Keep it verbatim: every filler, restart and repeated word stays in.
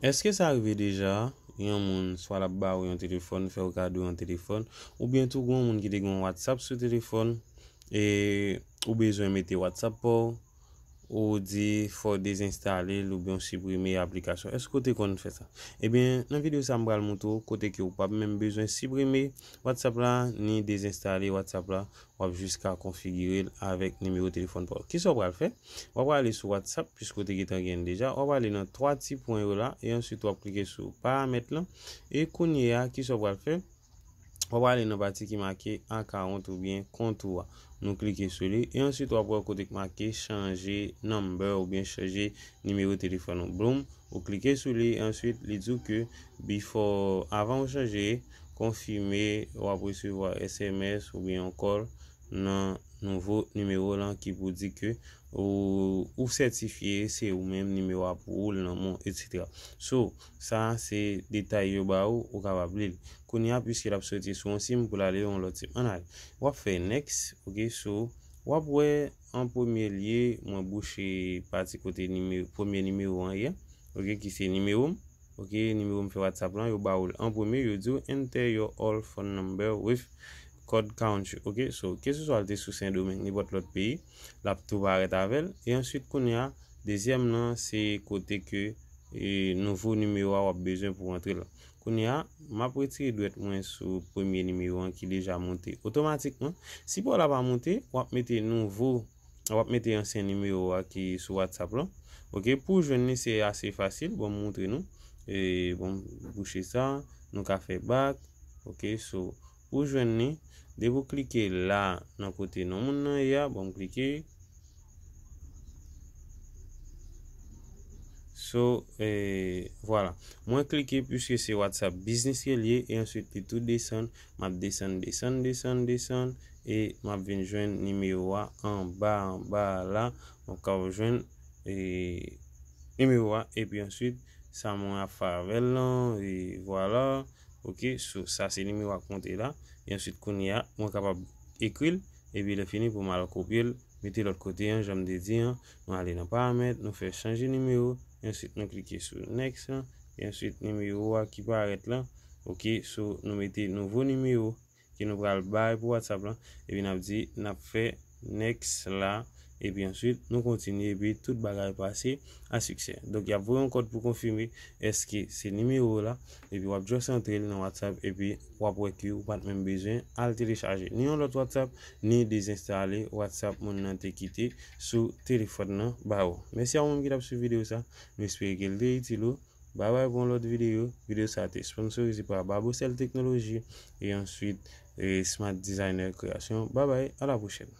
Èske sa rive deja, yon moun swa l ap ba w yon telefòn, fè w kado yon telefòn, oubyen tou gen yon moun ki te gen yon WhatsApp sou telefòn, e ou bezwen mete WhatsApp pa w, ou di fò w dezenstale l oubyen w siprime aplikasyon. Èske w te konn fè sa? Ebyen, nan videyo sa a, m pral montre w kote ke w p ap menm bezwen siprime WhatsApp la, ni dezenstale WhatsApp la, w ap jis ka konfigire l avèk nimewo telefòn pa w. Kisa w pral fè? W ap prale sou WhatsApp, piske w te gentan gen l deja. W ap prale nan twa ti pwen yo la, e answit w ap klike sou paramèt lan. E kounye a, kisa w pral fè? W ap prale nan pati ki make account oubyen kont ou a. Nou klike sou li, e answit w ap wè kote k make chanje number oubyen chanje nimewo telefòn ou. Boom, ou klike sou li, e answit li di w ke before, avan w chanje, konfime w ap resevwa S M S oubyen yon call nan nouvo nimewo lan ki pou di ke ou, ou sètifye, se ou menm, nimewo a pou ou, l nan men w, et cetera. So, sa se detay yo ba ou, ou kapab li l. Kounye a, piske l ap soti sou yon sim pou l ale yon lòt sim. Ann ale. W ap fè next, ok, so, w ap wè an premye lye, mwen bouche pati kote nimewo, premye nimewo an ye, ok, ki se nimewo m. Ok, nimewo m fè WhatsApp lan, yo ba ou l an premye, yo di w enter your all phone number with code country. Ok, so, keseswa l te sou Sendomeng, nenpòt lòt peyi, l ap tou parèt avè l. E answit, kounye a, dezyèm nan, se kote ke, e, nouvo nimewo a w ap bezwen pou antre l. Kounye a, m ap retire dwèt mwen sou premye nimewo an ki deja monte otomatikman. Si pa w la pa monte, w ap mete nouvo w ap mete ansyen nimewo a ki sou WhatsApp lan. Ok, pou jwenn li, se ase fasil. Bon, m montre nou. E, bon, bouche sa, nou ka fè back. Ok, so, pou jwenn li, depi w klike la, nan kote non moun nan ye a, bon, m klike. So, e, vwala. Mwen klike, piske se WhatsApp Business ke l ye, e answit li tou desann. M ap desann, desann, desann, desann, e m ap vin jwenn nimewo a anba, anba a la. M ap kapab jwenn, e, nimewo a, epi answit, sa mwen ap fè avè l lan, e vwala. Ok, so, sa se nimewo a k monte la. E answit, kounye a, mwen kapab ekri l, epi lè fini pou m al kopye l, mete lòt kote an, jan m te di an, nou ale nan paramèt, nou fè chanje nimewo, e answit nou klike sou next lan, e answit nimewo a ki parèt lan, ok, so nou mete nouvo nimewo ke nou pral bay pou WhatsApp lan, epi n ap di, n ap fè next la, epi answit nou kontinye, epi tout bagay pase a siksè. Donk, y ap voye yon kòd pou konfime èske se nimewo la, epi w ap just antre l nan WhatsApp, epi w ap wè ke ou pa t menm bezwen al telechaje ni yon lòt WhatsApp, ni dezenstale WhatsApp moun nan te kite sou telefòn nan ba ou. Mèsi a ou menm ki t ap swiv videyo sa. Nou espere ke l te itil ou. Babay pou yon lòt videyo. Videyo sa a te sponsorize pa Babocel Technology e answit, e, Smart Designer Création. Babay, a la pwochèn.